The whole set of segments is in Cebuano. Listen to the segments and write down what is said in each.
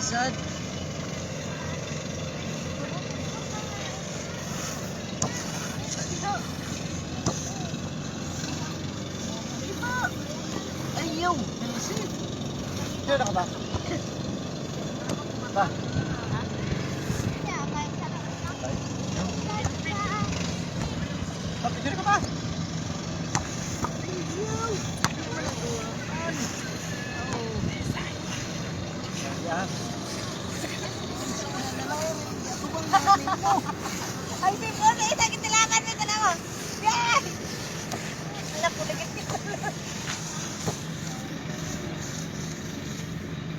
Sad. Ayaw! Bisit! Picture na ka ba? Ba? Pa, picture ka ba? Yan. Ay, si Bono, isa kitilangan mo tanawa. Yay! Alam ko, nagit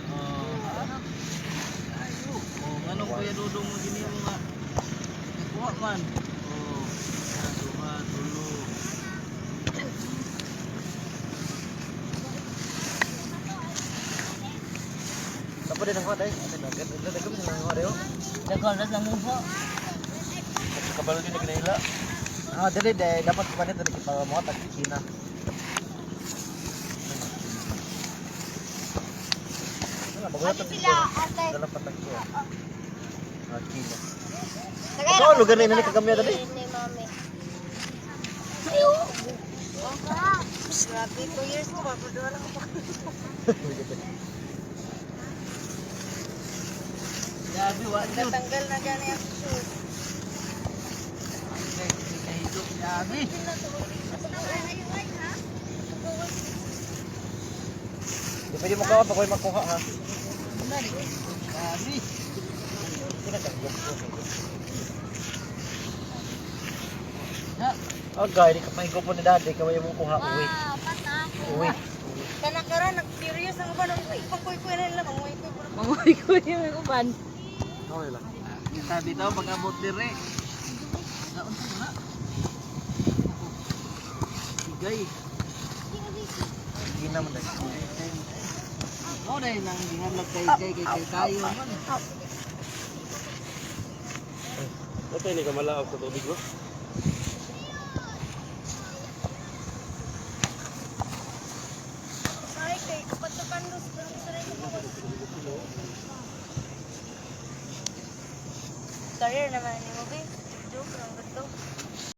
Oh, ayo. Oh, nganong Kuya Dudong mo gini mo nga. Nakuha man. Oh, isa, duha, tulo. Tapos din ako dai. Nagam na ako dai. Daghan na sa mukha. Kabalo din nagnaila. Ah, dili dai dapat pa nito dili para mo tag kina. Wala bago Ano sila, ate? Dala pa tag ko. Ah, kina. Tagay Ikaw, lugar na yun, kagamya dali. Ni mami. Grabe, 2 years ko, papaduha lang ako. Grabe, wa jud. Natanggal na gani ang shoes. Kay kahigop ni Abi. Di pwede mo kawa pag makuha ha. Abi. Kina ka gop. Ha. Oh, guy, di ka pahigop ni daddy kay mo kuha uwi. Wow, pata ako. Uwi. Kana karon nag-curious ang uban, uy, pangkuy-kuy na nila, manguy-kuy po. Mangoy ko yung uban. Okay lang. Sabi daw pag abot dire. Naunsa na? Sigay. Kina man dai. Mo dai nang gihanlag kay kay kay kay tayo man. Patay ni kamalaab sa tubig ba? Ay, kay kapatukan dos, pero sa rin mo. Career naman ni mo, be. Joke lang ba to?